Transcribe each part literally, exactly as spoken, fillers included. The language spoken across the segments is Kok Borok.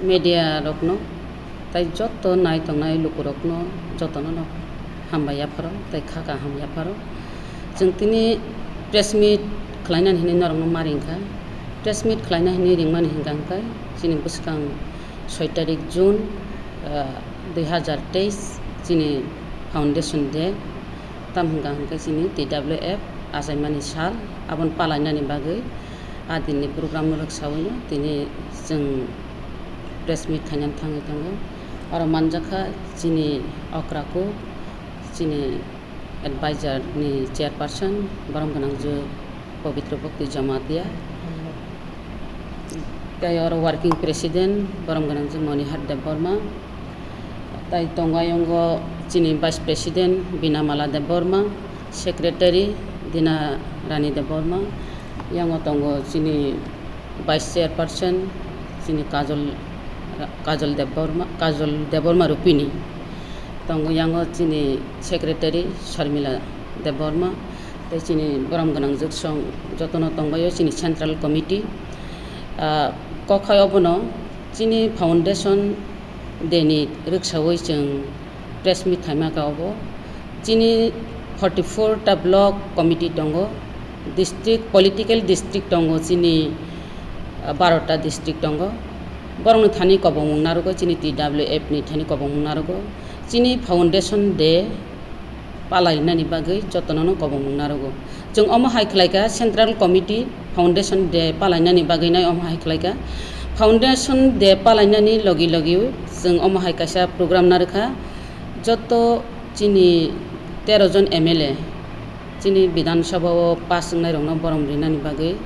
Media rokno tai joto nai tongnai lukurokno jotono no hambai yapharo tai kha kaham yapharo. Chwng tini press meet khlainani hinwi norokno ma ringkha. Press meet khlaina hinwi ringmani hwnkha hwnkhe chini bwskang soi tarik June, ah, dui hazar teis chini foundation day. Tam hwnkha hwnkhe chini T W F achaimani sal, aboni palainani bagwi a dinni program no rwksawi tini chwng press meet khainani thangwi tongo. Oro manjakha chini okra kuk, chini advisor ni chairperson, borom gwnangju Pabitra Bhakti Jamatia. Tai oro working president, borom gwnangju Monihar Debbarma. Tai tongo ayongo chini vice president Binamala Debbarma, secretary Dina Rani Debbarma. Yango tongo chini vice chairperson chini Kajol, Kajol Debbarma, Kajol Debbarma Rupini. Tongo yango chini secretary Sharmila Debbarma. Tei chini borom gwnang jwksong jotono tongbaio chini central committee. Ah, kok hai obono chini foundation day ni rwksawi chwng press meet khaima kha obo. Chini forty four ta block committee tongo, district, political district tongo chini, ah, baro ta district tongo. Borokni thani kobongmung narwgo, chini T W F ni thani kobongmung narwgo. Chini foundation day palainani bagwi jotono no kobongmung narwgo. Chwng omo hai khlaikha, central committee foundation day palainani bagwi nai omo hai khlaikha. Foundation day palainani logi logi chwng omo hai kaisa program narwkha. Joto chini tero jon M L A chini Bidhan Sabha o pass wngnai rokno borom rinani bagwi,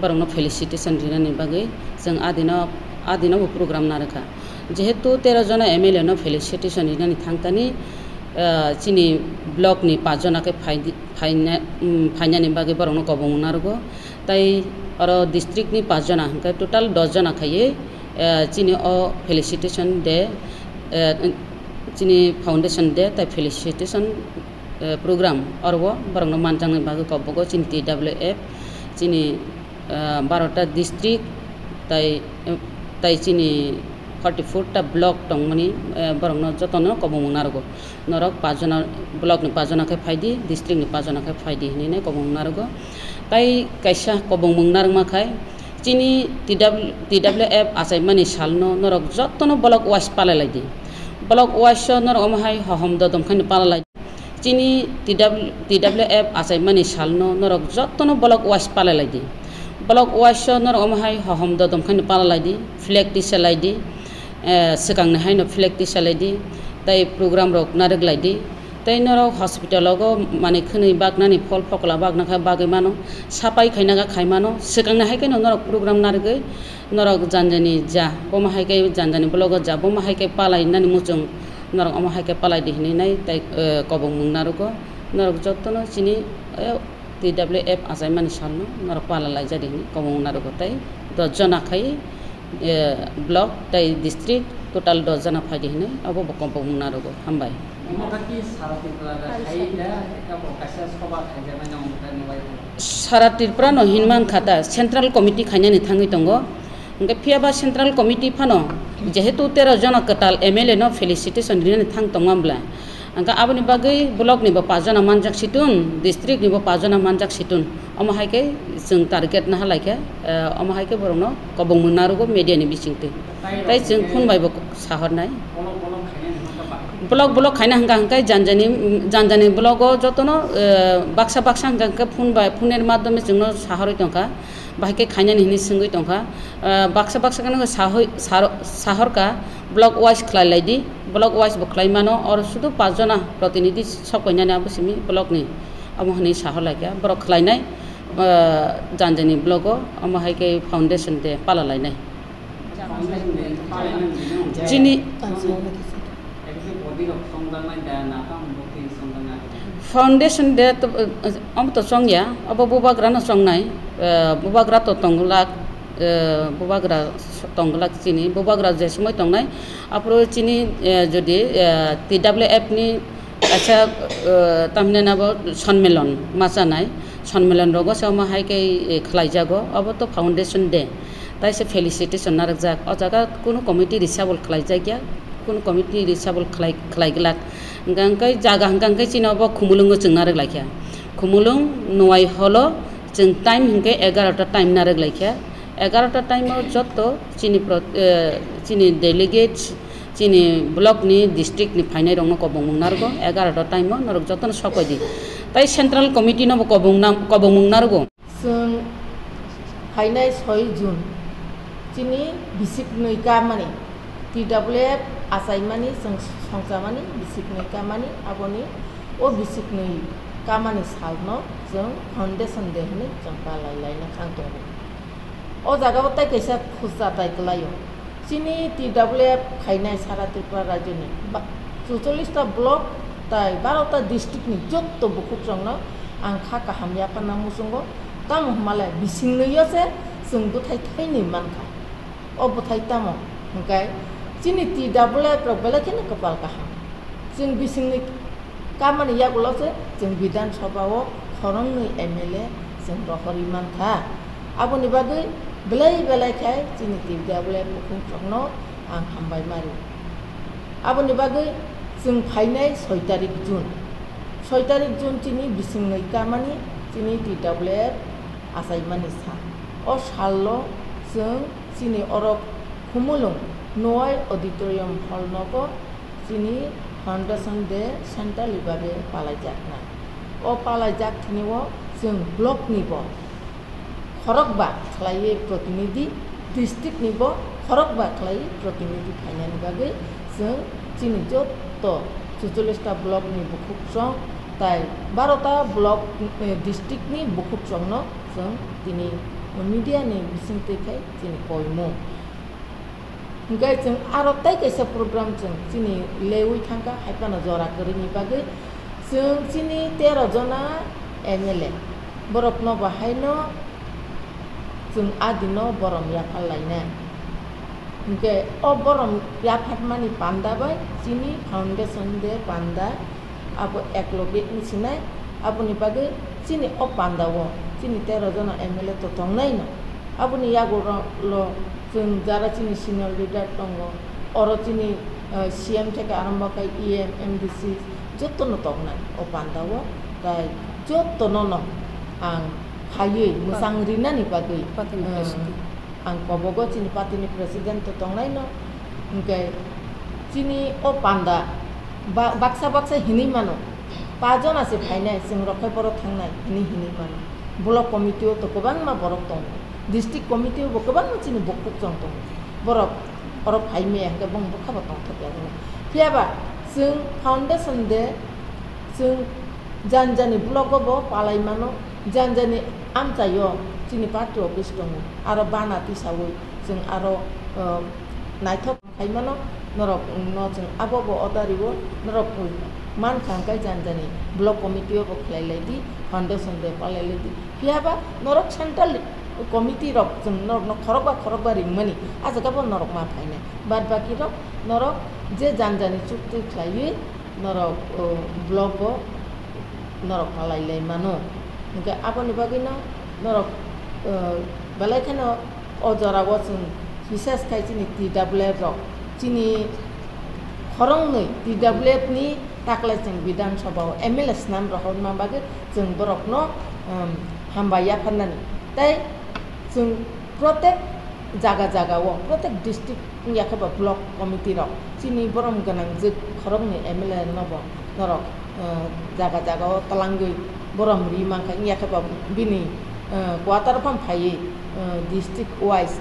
borokno felicitation rinani bagwi chwng adino, adino bo program narwkha. Jehetu tero jona M L A no felicitation rinani thangkani, ah, chini block ni pach jona khe phaidi-, phaina-, um, phainani bagwi borokno kobongmung narwgo. Tai oro district ni pach jona hwnkhe total dos jona khaiwi, ah, chini o felicitation day, ah, chini foundation day tai felicitation, ah, program oro borokno manjaknai bagwi kobongo chini T W F, chini ah, baro ta district tai, tai chini forty four ta block tongmani, eh, borokno jotono kobongmung narwgo. Norok pach jona, block ni pach jona khe phaidi, district ni pach jona khe phaidi hinwi nai kobongmung narwgo. Tai kaisa kobongmung narwkma khai chini T W, T W F achaimani salno norok jotono block wise palai laidi. Block wise o norok omo hai hohom dodom khaino palai laidi. Chini T W, T W F achaimani salno norok jotono block wise palai laidi. Block wise o norok omo hai hohom dodom khaino palai laidi, flag tisa laidi, eh, swkangni haino flag tisa laidi, tai program rok narwk laidi. Tai norok hospital ogo manwi khwnwi baknani, phol phokla bakna kha bagwi mano, sapai khaina kha khai mano, swkangni hai kheno norok program narwgwi norok janjani ja, bomo hai khe janjani block o ja, bomo hai khe palai nani muchung. Norok omo hai khe palai di hinwi nai tai, eh, kobongmung narwgo. Norok jotono chini, eh, T W F achaimani salno norok pala laijak di hinwi kobongmung narwgo. Tai dos jona khai, eh, block tai district total dos jona phai di hinwi abo bo kobongmung narwgo. Hambai. Omo kha ki sara Tripura da khai da, abo kaisa soba khaijaknai nang mukha ni bai. Sara Tripura no hinman kha ta, central committee khainani thangwi tongo. Hwnkhe phiya ba central committee phano jehetu tero jona kwtal M L A no felicitation rinani thang tongma bwla, hwnkhe aboni bagwi block ni bo pach jona manjak situn, district ni bo pach jona manjak situn, omo hai khe chwng target naha lai khe, eh, omo hai khe borok no kobongmung narwgo media ni bisingtwi. Tai chwng phone bai bo sahornai. Block, block khaina hwnkha hwnkhe janjani, janjani block o jotono, eh, baksa baksa hwnkha hwnkhe phone bai, phone ni madhyome chwngno sahorwi tongkha. Bahai khe khainani hinwi swngwi tongkha. Ah, baksa baksa kheno sahoi-, sar-, sahorkha, block wise khlai lai di, block wise bo khlai mano, oro sudu pach jona protinidhi sok painani abo simi block ni, abo hinwi sahor lai kha, borok khlai nai, ah, janjani block o, omo hai khe foundation day pala lai nai. Chini foundation day to, eh, omo to chongya, obo bubagra no chongnai, eh, bubagra to tongglak, eh, bubagra tongglak chini, bubagra je somoi tongnai, aphuru chini, eh, jodi, eh, T W F ni kaisa, eh, tamhinai nabo sonmilon ma chanai, sonmilon rogo se omo hai khe, eh, khlai jago, obo to foundation day. Tai se felicitation narwkjak. O jaga kunu committee reshuffle khlaijakya, kunu committee reshuffle khlai, khlaiglak. Hwnkha hwnkhe jaga hwnkha hwnkhe chini obo Khumulwngo chwng narwk laikha. Khumulwng Nuai holo chwng time hwnkhe egarota time narwk laikha. Egarota time o jotto chini pro-, eh, chini delegates, chini block ni, district ni phainai rokno kobongmung narwgo. Egarota time o norok jotono sok bai di. Tai central committee no bo kobongna-, kobongmung narwgo. Chwng phainai soi June chini bisik nwi kamani, T W F achaimani chwng songchamani bisik nwi kamani, aboni o bisik nwi kamani salno chwng Foundation Day hwnwi chwng palai laina thang tongo. O jagao tai kaisa khusa tai kwlaio. Chini T W F khainai sara Tripura rajyoni ba-, chuchollish ta block tai baro ta district ni jotto bukhuk chwngno ang kha kaham yapharna muchungo, tamo hwnmale bising nwi yo se chwng bwthai thainwi mankha. O bwthai tamo hwnkhe chini T W F rok belai kheno kwpal kaham. Chwng bisingni kamani yagulo se chwng Bidhan Sabha o khoroknwi M L A chwng rohorwi mankha. Aboni bagwi belai belai khai chini T W F bukhuk chwngno ang hambai mari. Aboni bagwi chwng phainai soi tarik June. Soi tarik June chini bisingnwi kamani chini T W F achaimani sa. O salno chwng chini oro Khumulwng Noai Auditorium Hall nogo chini Foundation Day centrally babe palaijaknai. O palaijak thini o chwng block ni bo khorokba khlaiwi protinidhi, district ni bo khorokba khlaiwi protinidhi phainani bagwi chwng chini jotto chuchollish ta block ni bukhuk chwng tai baro ta block, eh, district ni bukhuk chwngno chwng tini media ni bisingtwi khai chini koimung. Hwnkhe chwng aro tei kaisa program chwng chini leui thangkha, hai phano jora kwrwini bagwi chwng chini tero jona M L A, borokno bo haino chwng a dino borom yaphar lainai. Hwnkhe o borom yapharmani panda bai chini Foundation Day panda abo ekloge wngsinai, aboni bagwi chini o panda o chini tero jona M L A to tongnaino. Aboni yagulo chwng jara chini senior leader tongo, oro chini, eh, C M theke arombo khe E M, M D C jotono tongnai o panda o, tai jotono no ang phaiwi mwchang rinani bagwi, Party ni eh, president. Ang kobogo chini party ni president to tongnaino, hwnkhe chini o panda ba-, baksa baksa hinwi mano, pa jona se phainai, chwng rok khe borok thangnai hinwi hinwi mano. Block committee o to kwbangma borok tongo, district committee o bo kwbangma chini bukhuk chwng tongo, borok oro phai maya hwnkhe bong bwkha bo tongthokya hwnwi. Phiya ba chwng Foundation Day chwng jani jani block o bo palai mano, jani jani amchai o chini party office tongo, aro bana tisaui chwng aro, uh, naithok khai mano, norok no chwng abo bo order rio, norok mankha hwnkhe jani jani block committee o bo khlai lai di, Foundation Day palai lai di. Phiya ba norok central committee rok chwng norok no khorokba khorokba ringmani, ah jaga bo norok ma phainai. Bad baki rok norok je jani jani chukti khlaiwi norok, o, block o norok palai lai mano. Hwnkhe aboni bagwino norok, o, belai kheno o jora o chwng bises khai chini T W F rok chini khoroknwi T W F ni taklai chwng Bidhan Sabha o M L A swnam rohorna bagwi chwng borokno, um, hambai yapharnani. Tei chwng protek jaga jaga o, protek district wngya khe ba block committee rok chini borom gwnang jwk khoroknwi M L A no bo norok, uh, jaga jaga o twlangwi borom ri mankha, wngya khe ba bini, uh, quarter phano phaiwi, uh, district wise,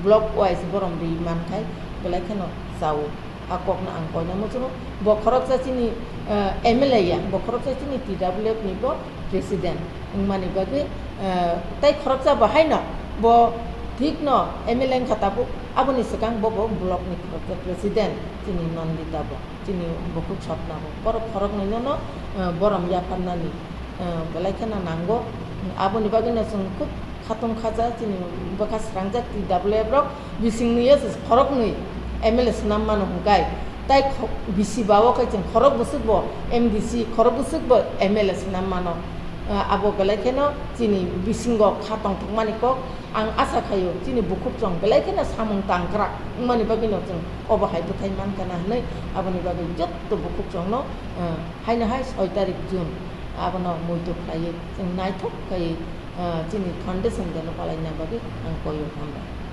block wise borom ri mankhai belai kheno chaui. A kokno ang koina muchungo. Bo khoroksa chini, eh, M L A ya, bo khoroksa chini T W F ni bo president wngmani bagwi, eh, tei khoroksa bo haino bo thikno M L A wngkha tabuk, aboni swkang bo bo block ni khoroksa president chini Nandita bo, chini bukhuk Sotna bo. Borok khoroknwi no no, eh, borom yapharnani, eh, belai kheno nango. Aboni bagwino chwng khub khatung khaja chini bwkha srangjak T W F rok bisingni yo khoroknwi M L A swnam mano hwnkhe, tai kho-, bisi ba o khe chwng khorok bwswk bo M D C, khorok bwswk bo M L A swnam mano. Ah, abo belai kheno chini bisingo kha tongthokmani kok. Ang asa khaio chini bukhuk chwng belai kheno samung tangkrak wngmani bagwino chwng obo hai bwthai mankha na hwnwi. Aboni bagwi jotto bukhuk chwngno, ah, haino hai soi tarik June abono muitu khlaiwi chwng naithok khai, ah, chini foundation day no palaina bagwi ang koio hambai.